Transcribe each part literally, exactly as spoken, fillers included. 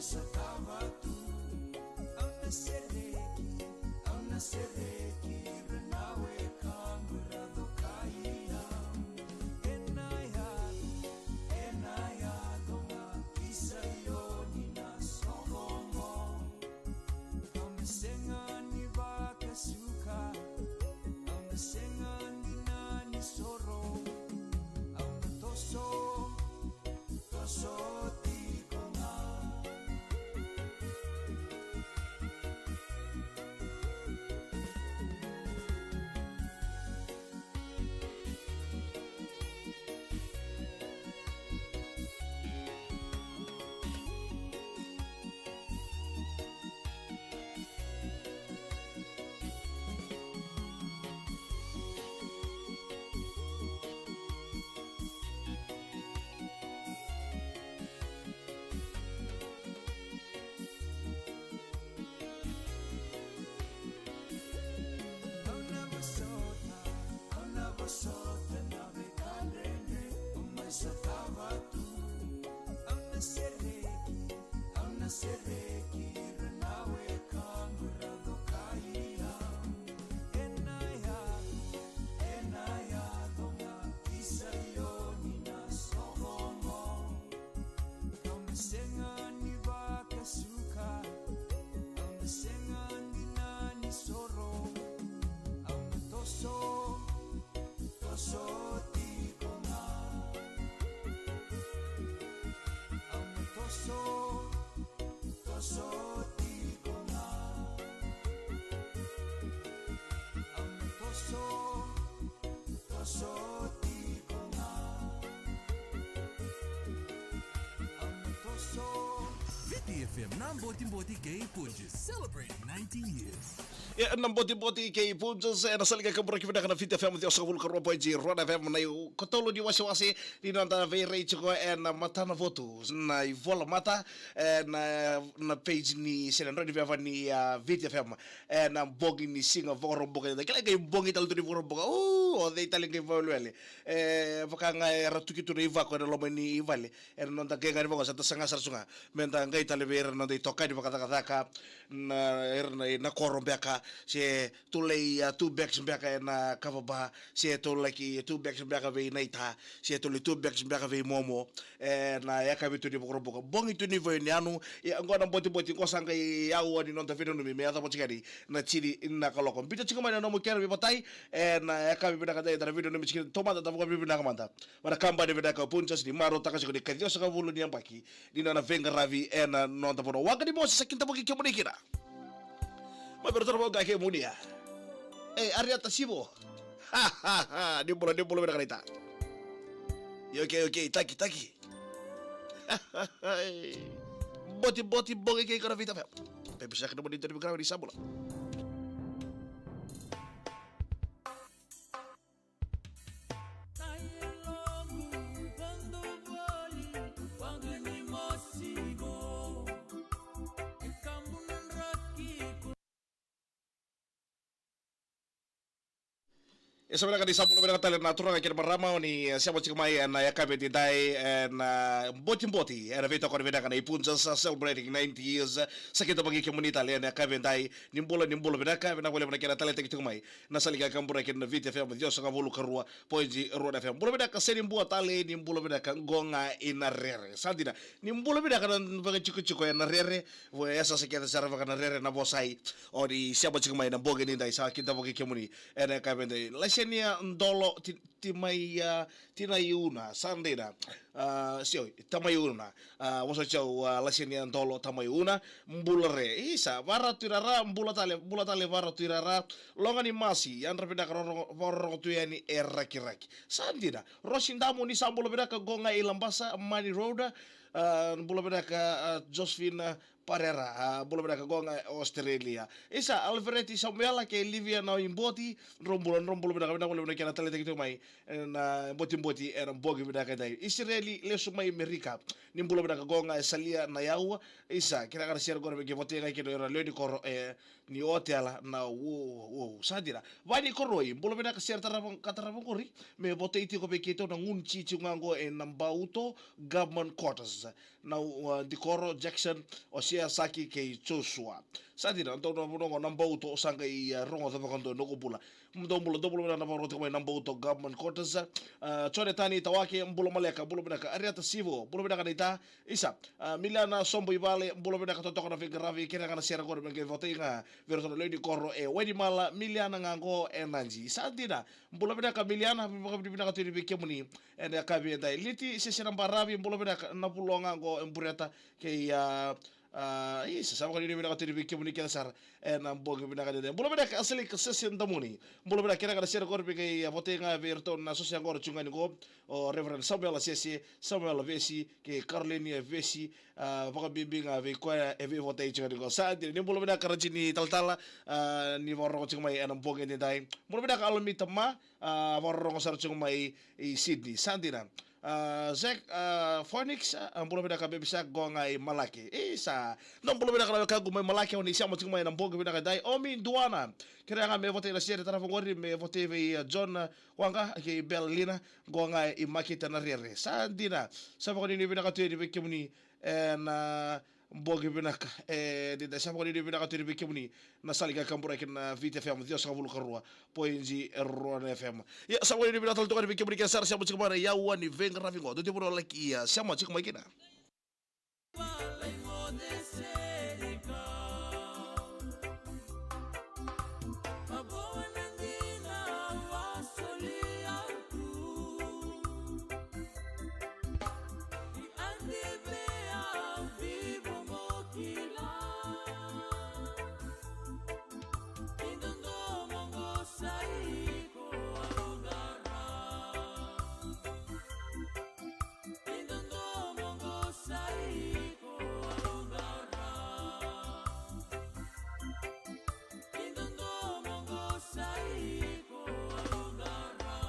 Sa cava tu, au na sereki, au na sereki, ira na wekaqu era dokai au. Ena yaco, ena yaco ga i Saioni na soqoqo. Au na sega ni vakasuka, au na sega dina ni soro. Au na toso, toso tiko ga. Au na vosota, au na vosota na veikadredre, o mai sa cava tu. Au na sereki, au na sereki, ira na wekaqu era dokai au. Ena yaco, ena yaco ga i Saioni na soqoqo. Au na sega ni vakasuka, au na sega dina ni soro. Au na toso, toso tiko ga. Au na toso, toso tiko ga. Au na toso, toso tiko ga. Au na toso. Viti F M, na botiboti kei Punjas, celebrating ninety years. E, na botiboti kei Punjas, e, na salika ka buraki vinaka na Viti F M, ciwasagavulu ka rua point rua na F M, na ikatolu ni wasewase ni noda veirai tiko, e, na matana votu, na ivola mata, e, na, na page ni sena droni veva ni, a, Viti F M, e, na bogi ni siga Vakaraubuka, kila qai bogi tale tu ni Vakaraubuka, o, o cei tale qai vawelewele, e, vaka ga era tuki tu na ivako ena loma ni vale, ena noda qai qai ni vaqo, sa da saga sara tu ga, me da qai tale vei ira na noda itokani vakacakacaka, na, ira na, na koro beka, se tulei, a, two bags beka ena kava ba, se tulaki two bags beka vei naita, se tulei two bags beka vei momo, ena yakavi tu ni Vakaraubuka. Bogi tu ni vei ni yanu, ia, qo na botiboti, qo sa qai aua ni noda veinanumi, me yacova tiko yani na tini na kaloko. Biuta tiko mai na nomu kena veivatai, ena yakavi vinaka dai, da na veinanumi tiko, taumada da vakavinavinaka mada. Vata kabani vinaka o Punjas ni marautaka tiko ni ka ciwasagavulu ni yabaki ni nona veiqaravi ena noda vanua. Waqa ni mosi sa kidavaki kemuni kina. Mai vei iratou na vaqo kemuni ya. Ei, Ariata Sivo. Ha, ha, ha. Ni bula, ni bula vinaka naita. Io, okay, okay. Taki, taki. Boti, boti, bogi kei iko na Viti F M. Pepe saka na moni tani vikrava ni sa bula. E sa vinaka ni sa bula vinaka tale na turaga kei na marama o ni, e, sema tiko mai ena yakavi edaidai, ena botiboti, ena veitokoni vinaka na iPunjas, sa celebrating ninety years, sa kidavaki kemuni tale ena yakavi edaidai, ni bula, ni bula vinaka, vinaka vakalevu na kena taleitaki tiko mai. Na salika ka buraki na Viti F M, ciwasagavulu ka rua point rua na F M. Bula vinaka Senibua tale, ni bula vinaka qo ga i Narere. Sa dina, ni bula vinaka na vakatikotiko e Narere, vo e sa se kece sara vaka Narere na vosai. O ni sema tiko mai na bogi ni dai sa kidavaki kemuni. Ena yakavi dai. Lasenia Dolo ti, ti mai, a, Tinaiuna, sa dina. A, sio, Tamaiuna. A, vosa tiko, a, Lasenia Dolo Tamaiuna, bula re. Isa, Varatuirara, bula tale, bula tale Varatuirara. Loga ni Masi, yadra vinaka roro-, vakarorogo tu yani e Rakiraki. Sa dina. Rosi Damu ni sa bula vinaka qo ga i Labasa, Mani Road. A, bula vinaka, a, Josephine Parera, a, bula vinaka qo ga Australia. Isa, Alvereti Samuela kei Livia Naiboti, drau bula, drau bula vinaka, vinaka vakalevu na kena taleitaki tiko mai. Ena botiboti, ena bogi vinaka edai. Isireli lesu mai Merika. Ni bula vinaka qo ga e Salia Nayau. Isa, kena ka na sere qo na vei kei vote ga kei na ira lewe ni koro e ni otela na uo, uo, sa dina. Vani Koroi, bula vinaka sere tarava, ka tarava qori. Me vote tiko vei keitou na gunu titi ga qo ena Bauto Government Quarters. na, uh, Dikoro, Jackson, o Siasaki kei Joshua. Sa dina, dou na vanua qo na Bauto, sa qai, uh, rogoca vakadua noqu bula. Dou bula, dou bula vinaka na vakarorogo tiko mai na Bauto Government Quarters. Uh, Jone Tani Tawake, bula maleka, bula vinaka. Ariata Sivo, bula vinaka na ita. Isa, uh, Miliana Sobo i vale, bula vinaka totoka na veiqaravi, kere ga na sere qori me qai votai ga vei iratou na lewe ni koro e Wainimala, Miliana ga qo e Naji. Sa dina, bula vinaka Miliana, vakavinavinaka tu yani vei kemuni ena yakavi edai. Liti Sese na Baravi, bula vinaka, na Vulo ga qo e Bureta, kei, a, a, isa, sa vakavinavinaka tu yani vei kemuni kece sara ena bogi vinaka edai. Bula vinaka Aselika Sese Damuni, bula vinaka, kere ga na sere qori me qai, a, votai ga vei iratou na soso qori tu ga ni qo, o Reverend Samuel Sese, Samuel Vesi, kei Caroline Vesi, a, vakabibi ga vei koya e veivotai tu ga ni qo. Sa dina, ni bula vinaka Rajini Talatala, a, ni vakarorogo tiko mai ena bogi edaidai. Bula vinaka Alomita Ma, a, vakarorogo sara tiko mai i Sydney. Sa dina. A, Zack, a, Phoenix, a, bula vinaka Baby Shark qo ga i Malake. Isa, na bula vinaka na wekaqu mai Malake, o ni sema tiko mai ena bogi vinaka edai. Omi Duana, kerea ga me votai na sere tarava qori, me votai vei, a, John, a, Waqa, kei Bel Lina, qo ga i Makete na Rere. Sa dina, sa vakanuinui vinaka tu yani vei kemuni, ena bogi vinaka, e, dina, sa vakanuinui vinaka tu yani vei kemuni na sala ni kakaburaki na Viti F M, ciwasagavulu ka rua poidi rua na F M. Ia, sa vakanuinui vinaka tale tu yani vei kemuni kece sara sema tiko mai na aua ni veiqaravi qo. Dou tiko vanua laki, ia, sema tiko mai kina.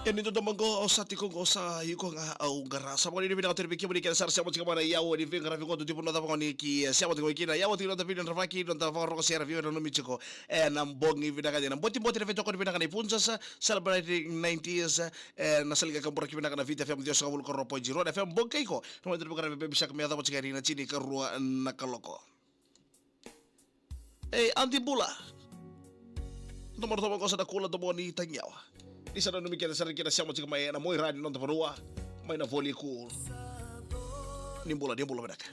E ni dodoma qo, au sa tiko qo, sa iko ga au qara. Sa vakanuinui vinaka tu yani vei kemuni kece sara sema tiko mai na aua ni veiqaravi qo. Dou tiko vanua cava qo ni ki, e, sema tiko mai kina. Aua tiko na noda veiqaravi, noda vakarorogo sere, veinanumi tiko ena bogi vinaka edai. Na botiboti, na veitokoni vinaka na Ipunjas, celebrating ninety years, ena sala ni kakaburaki vinaka na Viti F M, ciwasagavulu ka rua poidi rua na F M. Bogi iko, na noda veiqaravi Baby Shark me yacova tiko yani na tini ka rua na kaloko. Ei, Adi Bula. Domo, domo qo sa na kula, domo ni tagiyawa. Ni sa nanumi kece sara kina sema tiko mai ena Moirani, noda vanua, mai na Voli Cool. Ni bula, ni bula vinaka.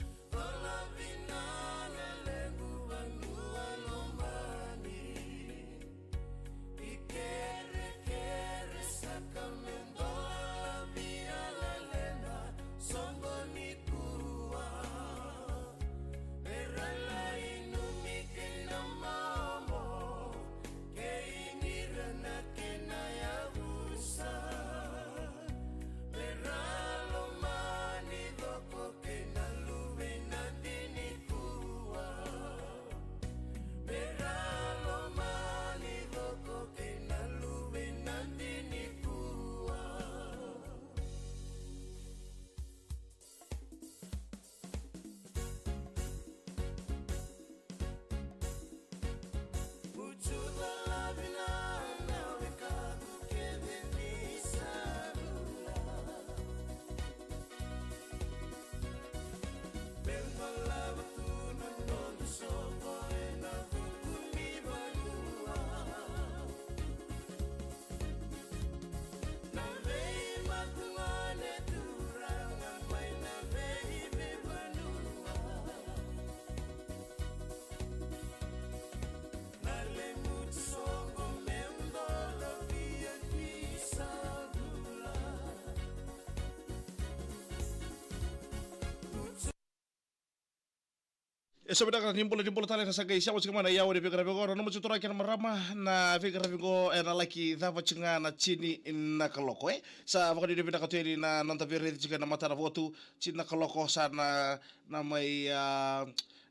E so vinaka, ni bula, ni bula tale, na sa qai sema tiko mai na aua ni veiqaravi qo. Nanuma tiko turaga kei na marama, na veiqaravi qo ena laki cava tiko ga na tini na kaloko, e. Sa vakanuinui vinaka tu yani na noda veiraici tiko ena matana votu, tini na kaloko sa na, na mai, a,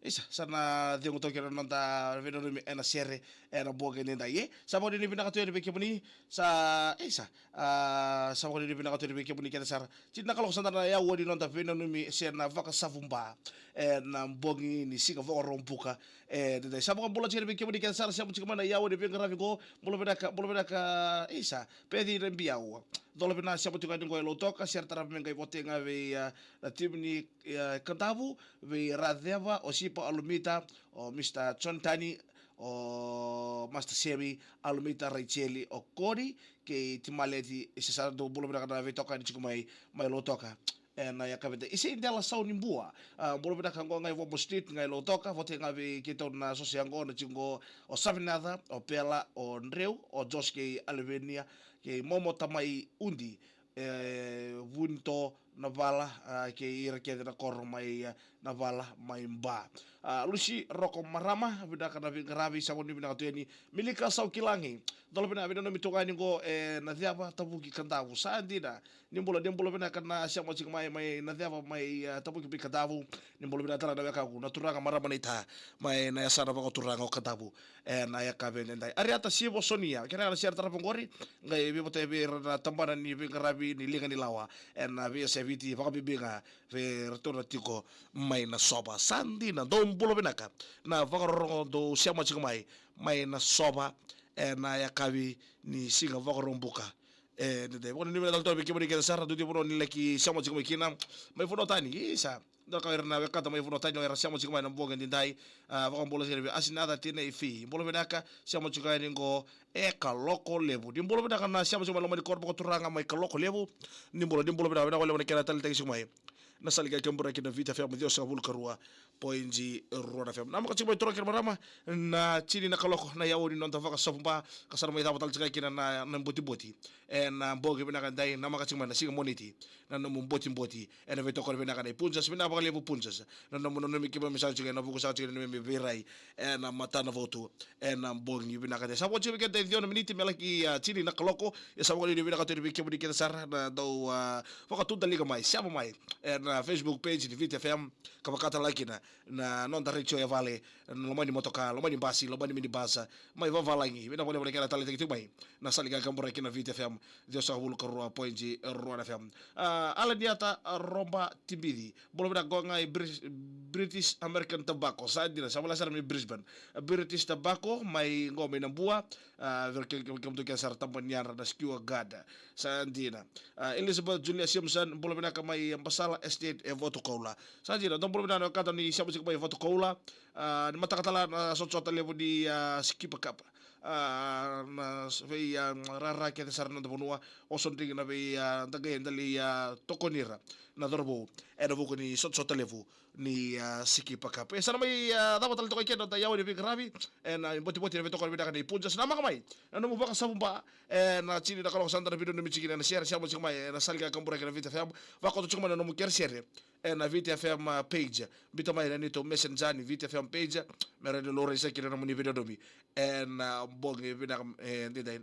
isa, sa na cegu toka na noda veinanumi ena sere ena bogi edaidai, e. Sa vakanuinui vinaka tu yani vei kemuni, sa, isa, a, sa vakanuinui vinaka tu yani vei kemuni kece sara. Tini na kaloko sa da na aua ni noda veinanumi se na vakasavuba. E na bogi ni siga Vakaraubuka. E dai, sa vakabula tiko vei kemuni kece sara sema tiko mai na yawa ni veiqaravi qo. Bula vinaka, bula vinaka. Isa Peci na Biau. Cola vina sema tiko yani qo e Lautoka, sera tarava me qai vote ga vei, a, na timi ni, a, Kadavu, vei Raceva, o Sipa Alumita, o Mr John Tani, o Master Semi Alumita, Raicheli, o Kori kei Timaleti. Isa, sa dou bula vinaka na veitokani tiko mai, mai Lautoka. E na yakavi dai, Isei Dela Sau ni Bua. A, bula vinaka qo ga i Vomo Street ga i Lautoka, vote ga vei keitou na soso yaqo na tiko qo, o Savinatha, o Pela, o Dreu, o Josh kei Alevenia, kei Momo Tamai Udi, e, Vunito na Vala, a, kei ira kece na koro mai, a, na Vala mai Ba. A, Lusi Roko Marama, vinaka na veiqaravi, sa goni vinaka tu yani. Milika Sau Kilagi, dola vinaka vei na nomi tokani qo e Naceva, Tavuki, Kadavu. Sa dina, ni bula, ni bula vinaka na sema tiko mai, mai Naceva, mai, a, Tavuki, mai Kadavu. Ni bula vinaka tale na wekaku na turaga marama na ita mai na yasana vakaturaga o Kadavu. E na yakavi dai, Ariata Sivo Sonia, kena na sera tarava qori, qai veivotai vei ira na tabana ni veiqaravi ni Liga ni Lawa e na veiyasai Viti, vakabibi ga vei iratou na tiko mai Nasova. Sa dina, dou bula vinaka na vakarorogo dou sema tiko mai, mai Nasova e na yakavi ni siga Vakaraubuka. E dai, dai, vakanuinui vinaka tale tu vei kemuni kece sara, duidui vanua ni laki sema tiko mai kina, mai vanua tani. Isa, dau ka ira na wekada mai vanua tani o ira sema tiko mai na bogi dai. A, vakabula sere vei Asinaca Tina i Fi, bula vinaka, sema tiko yani qo e Kaloko Levu. Ni bula vinaka na sema tiko mai loma ni koro vakaturaga mai Kaloko Levu. Ni bula, ni bula vinaka, vinaka vakalevu na kena taleitaki tiko mai na sala ni kakaburaki na Viti FM, ciwasagavulu ka rua poidi rua na FM. Namaka tiko mai turaga kei na marama, na tini na kaloko na yawa ni noda vakasavuba, ka sa na mai cava tale tiko kina na, na botiboti e na bogi vinaka dai. Namaka tiko mai na siga Moniti, na nomu botiboti e na veitokoni vinaka nei Punjas. Vinaka vakalevu Punjas, na nomu nanumi keimami saka tiko e na vuku saka tiko na neimami veirai e na matanavotu e na bogi vinaka dai. Sa vo tiko vei keda e ciwa na miniti me laki, a, tini na kaloko. Ia sa vakanuinui vinaka tu yani vei kemuni kece sara na dau, a, vakatudaliga mai, sema mai e na Facebook page ni Viti FM, ka vaka tale ga kina na noda retio e vale, na loma ni motoka, loma ni basi, loma ni minibus, mai vavalagi. Vinaka vakalevu na kena taleitaki tiko mai na sala ni kakaburaki na Viti FM, ciwasagavulu ka rua poidi rua na FM. A, Alaniata Roba Tibici, bula vinaka qo ga i Bris-, British American Tobacco. Sa dina, sa vala sara mai Brisbane. British Tobacco mai qo mai Nabua. A, vei ke-, ke-, kemudrau kece sara tabana ni yadra na Skewer Guard. Sa dina. A, Elizabeth Julia Simpson, bula vinaka mai Basala Estate e Vatukoula. Sa dina, dou bula vinaka na wekada ni sema tiko mai Vatukoula. A, ni mataka tale na sotasota levu ni, a, Skipper Cup. A, na s-, vei, a, rara kece sara na noda vanua, oso driki na vei, a, daqai e dali, a, tokoni ira na cauravou e na vuku ni sotasota levu ni, a, Skipper Cup. E sa na mai, a, cava tale toka i keda na yawa ni veiqaravi e na botiboti na veitokoni vinaka nei Punjas. Namaka mai na nomu vakasavuba e na tini na kaloko, sa da na veinanumi tiko kina e na sere, sema tiko mai e na sala ni kakaburaki na Viti FM. Vakoto tiko mai na nomu keresere e na Viti FM, a, page. Biuta mai na neitou messenger ni Viti FM page me rawa ni laurai saka kina na nomuni veinanumi e na bogi vinaka, e, dai, dai,